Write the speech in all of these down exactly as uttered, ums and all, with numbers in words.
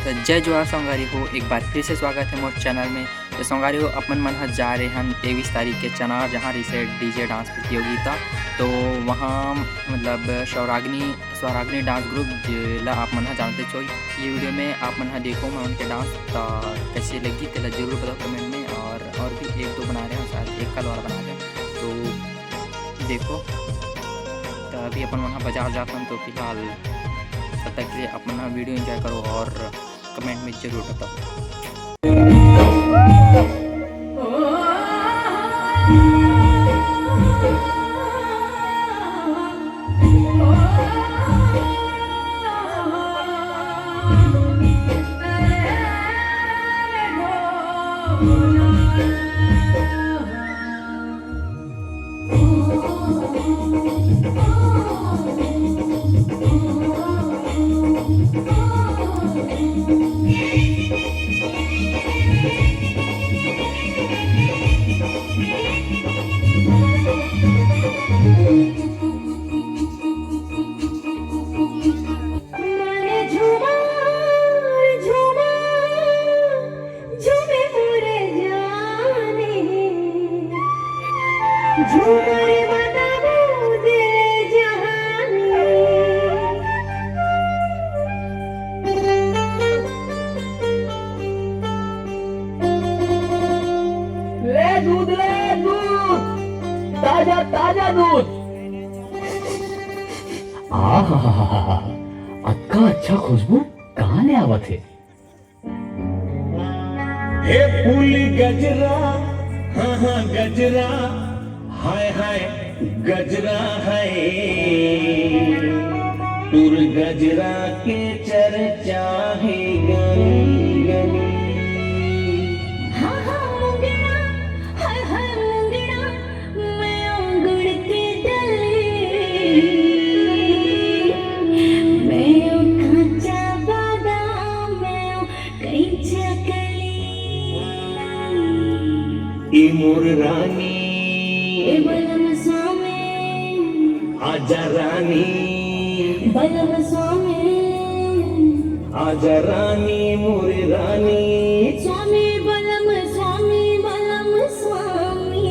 जय जोहार संगवारी हो, एक बार फिर से स्वागत है मोर चैनल में। तो संगवारी हो, अपन मन ह जा रहे हन तेईस तारीख के चना, जहाँ रिसे डीजे डांस प्रतियोगिता। तो वहाँ मतलब स्वरागनी स्वरागनी डांस ग्रुप, जेला आप मन ह जानते हो, ये वीडियो में आप मन ह देखो मैं उनके डांस, त कैसे लगी तेला जरूर बताओ कमेंट में। और और भी एक दो बना रहे हैं, शायद एक कल वाला बना रहे हैं, तो देखो। तो अभी अपन मन ह बाजार जात हन, तो फिलहाल तब तक के लिए अपन ह वीडियो एंजॉय करो और कमेंट में जरूर बताओ। ले दूध, ले दूध, ताजा ताजा दूध। आहा, अतका अच्छा खुशबू कहाँ ले आवत हे? हे फूल गजरा, हाँ हाँ गजरा, हाय हाय गजरा है, तोर गजरा के चर्चा है गली गली। हाँ हाँ मुंगेरा, हाय हाय मुंगेरा, मैं अंगूर के डली, मैं कांचा बादाम, मैं कहीं चकली। ए मोर रानी, ए बलम स्वामी, आजा रानी, बलम स्वामी, आजा रानी, मोर रानी। स्वामी बलम, स्वामी बलम, स्वामी।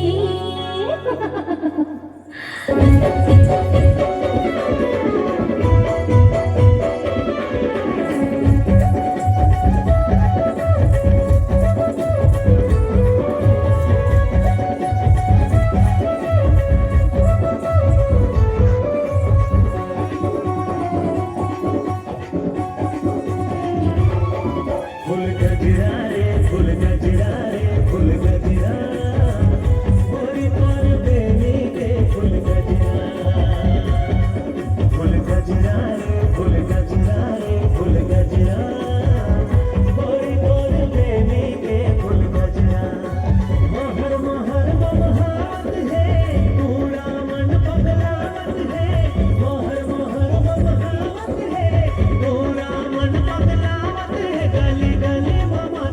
फूल गजरा रे, फूल गजरा रे, फूल गजरा। मोरी तोर बेनी के फूल गजरा। फूल गजरा रे, फूल गजरा रे, फूल गजरा। मोरी तोर बेनी के फूल गजरा। महर महर बमहावत हे, पूरा मन पगलावत हे। महर महर बमहावत हे, पूरा मन पगलावत हे। गली गली ममा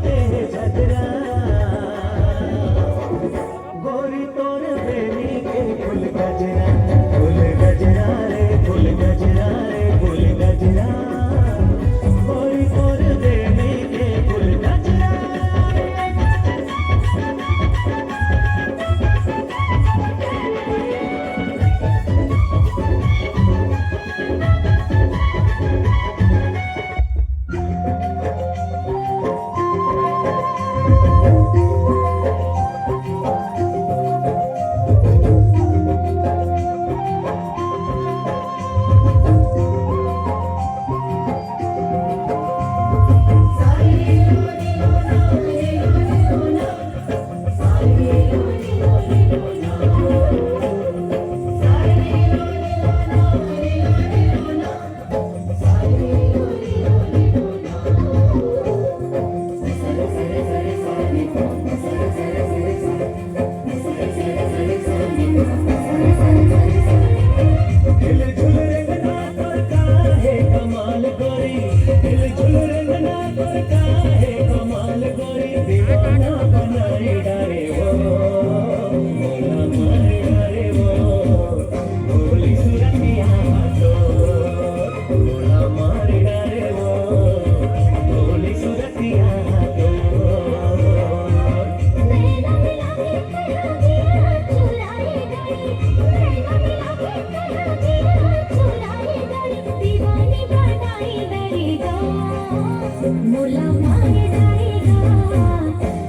मोला मार डारेगा,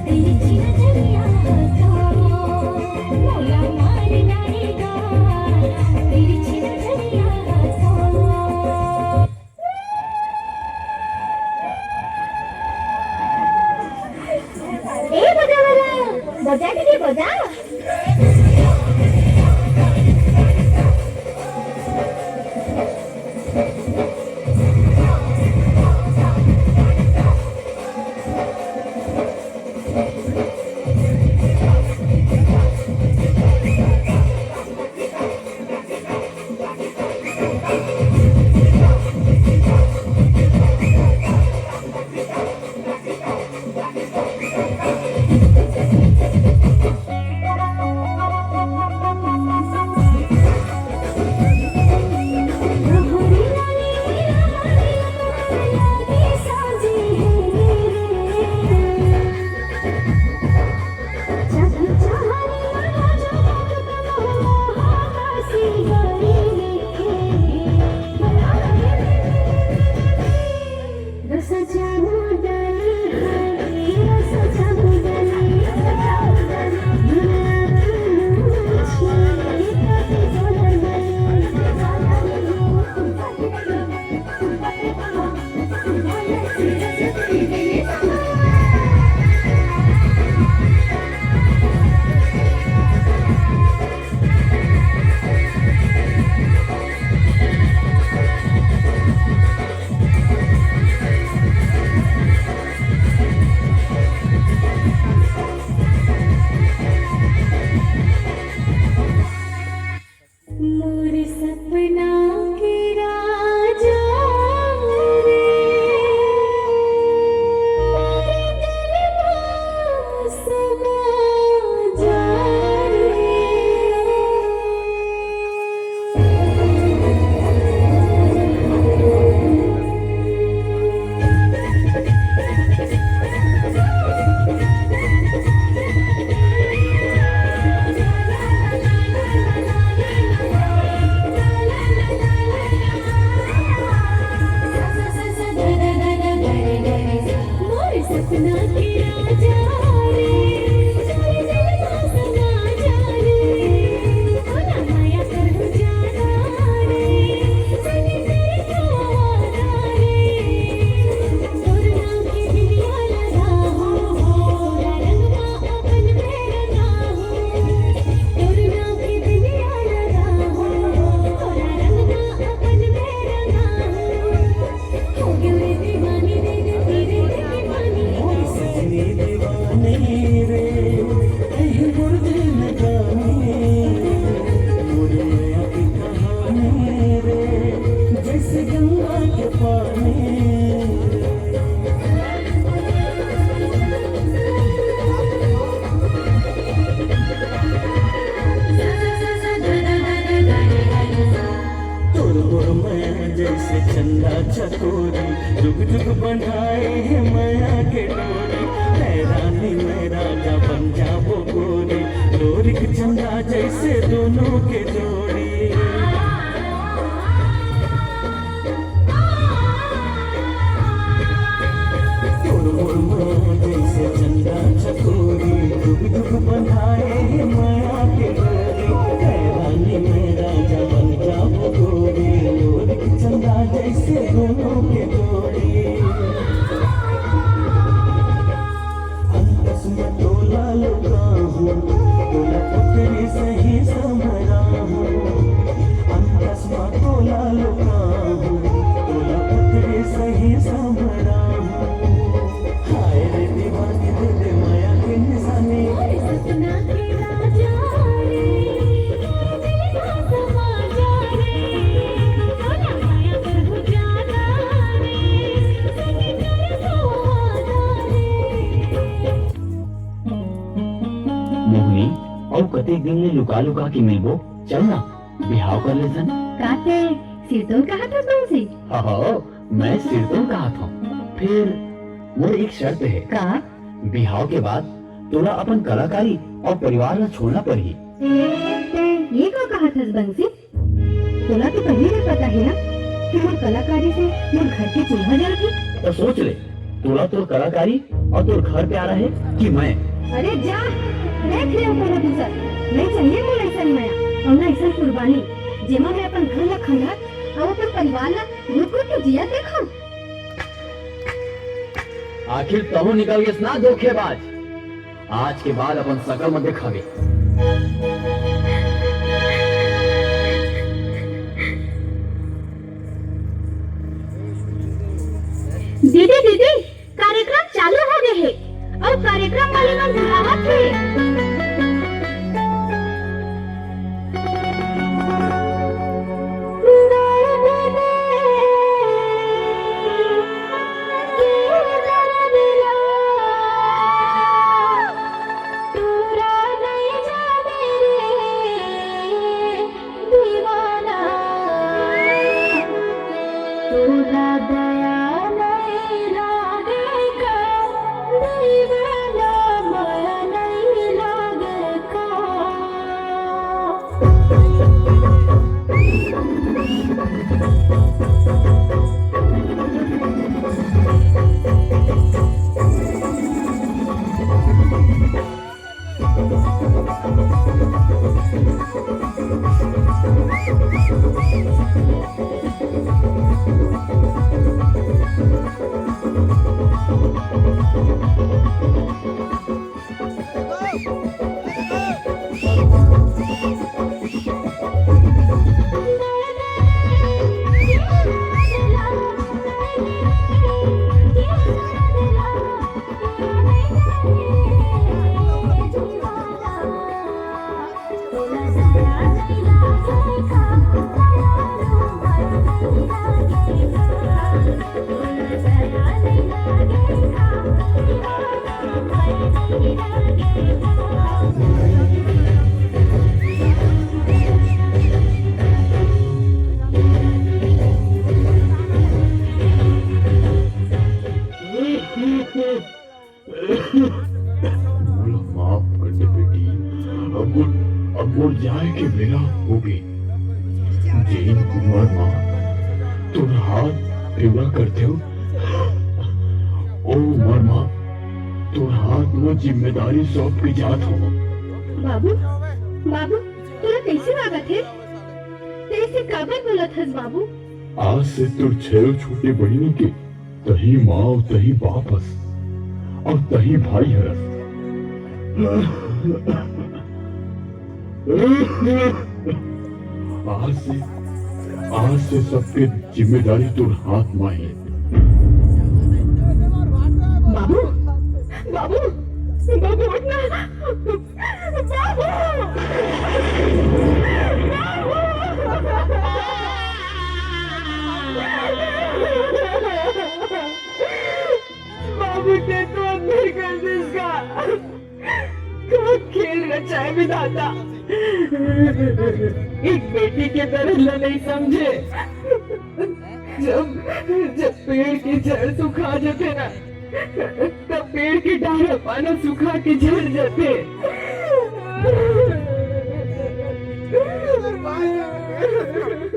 तिरछी नजरिया तो। मोला मार डारेगा, तिरछी नजरिया तो। ए बजा वाला, बजा के दे, बजा। मोर सपना के राजा रे, मोर दिल मा समा जा रे। तोर मोर मया जैसे चंदा चकोरी, जुग जुग बंधाए हे मया के डोरी। मैं रानी मैं राजा बन जाबो गोरी, लोरिक चंदा जैसे दोनों के जोड़ी। तोर मोर मया जैसे चंदा चकोरी, जुग जुग बंधाए हे मया के डोरी। मैं रानी मैं राजा बन जाबो गोरी, लोरिक चंदा जैसे दोनों के जोड़ी। अंतस में तोला लुकाहूँ, तोला पुतरी सही समझाहूँ। अंतस में तोला लुकाहूँ, तोला पुतरी सही समझाहूँ। हाय रे दीवानी, दे दे मया के निशानी। मोहिनी, अउ कतेक दिन ले लुका लुका के मिलबो? चल ना, बिहाव कर लेथन। का ते सिरतोन कहत हस बंसी? हाँ, हाँ, मैं सिरतोन कहत हूँ। फिर मोर एक शर्त है। का? बिहाव के बाद तोला अपन कलाकारी अउ परिवार ला छोड़ना पड़ही। ते ये का कहत हस बंसी? तोला तो पहिली ले पता हे ना कि मोर कलाकारी से मोर घर के चूल्हा जलथे। त सोच ले, तोला तोर कलाकारी अउ तोर घर प्यारा हे कि मैं? अरे जा, देख ले कोनो दूसर। नहीं चाहिए मोला अइसन मया अउ ना अइसन कुर्बानी, जेमा मैं अपन घर ला खंडहर अउ अपन परिवार ला घुट-घुट के जियत देखंव। आखिर तहूं निकल गेस ना धोखेबाज। आज के बाद अपन सकल मत देखाबे। दीदी, दीदी, कार्यक्रम चालू हो गए हे अउ कार्यक्रम वाले मन बुलावत हे। मोला माफ कर दे बेटी, अब मोर, अब मोर जाए के बेरा होगे। जेन उमर मा तोर हाथ पीड़ा करथे, ओ उमर मा तोर हाथ म जिम्मेदारी सौंप के जात हव। बाबू, बाबू, तोला कइसे लागत हे? तैं अइसे काबर बोलत हस बाबू? आज से तोर छयो छोटे बहिनी के तहीं माँ अउ तहीं बाप हस, अउ तहीं भाई हरस। आज से, आज से सबके जिम्मेदारी तोर हाथ मा हे। बाबू, बाबू, बाबू, उठ ना। बाबू! बाबू! बाबू, तैं तो अंधर कर दे इसका। का खेल रचाए विधाता। एक बेटी के दर्द ला नहीं समझे। जब, जब पेड़ के जड़ सुखा जाथे ना, त पेड़ के डाढ़ा पाना सुखा के झड़ जाथे।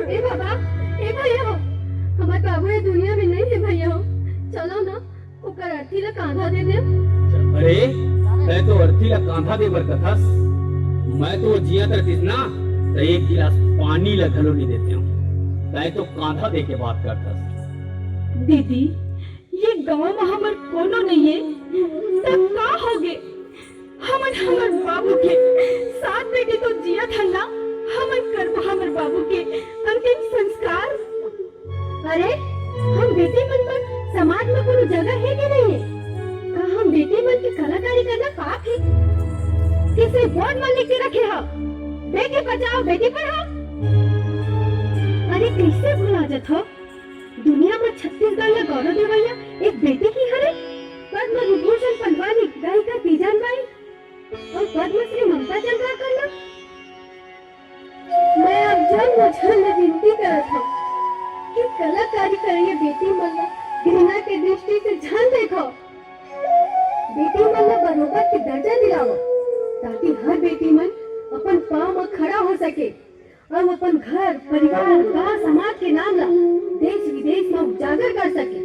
ए बाबा, ए भैया हो, हमर बाबू ये दुनिया में नहीं है भैया हो, चलो ना, ओकर अर्थी ला कांधा दे दे। अरे, तैं तो अर्थी ला कांधा दे बर कथस, मैं तो जियत रहतिस ना, त एक गिलास पानी ला घलो नहीं देते हूँ। तैं तो कांधा दे के बात करथस। दीदी, ये गांव में हमर कोनो नहीं है, तब का होगे? हमन हमर बाबू के सात बेटी तो जियत हन ना, हमन करबो हमर बाबू के अंतिम संस्कार। अरे, हम बेटी मन बर समाज में कोनो जगह है कि नहीं है? का हम बेटी मन के कलाकारी करना पाप है? कि सिर्फ बोर्ड में लिख के रखे हो, बेटी बचाओ, बेटी पढ़ाओ? अरे, कैसे भुला जात हो? दुनिया में छत्तीसगढ़ ला गौरव देवइया एक बेटी ही हरे, पद्म विभूषण पहलवानी गायिका तीजन बाई अउ पद्मश्री ममता चंद्राकर ला। मैं आप जम्मो झन ले विनती करत हूँ कि कलाकारी करइया बेटी मन ला घृणा के दृष्टि से झन देखो। बेटी मन ला बरोबर के दर्जा दिलाओ, ताकि हर बेटी मन अपन पाँव म खड़ा हो सके। अउ अपन घर, परिवार, गांव, समाज के नाम ला देश विदेश में उजागर कर सके।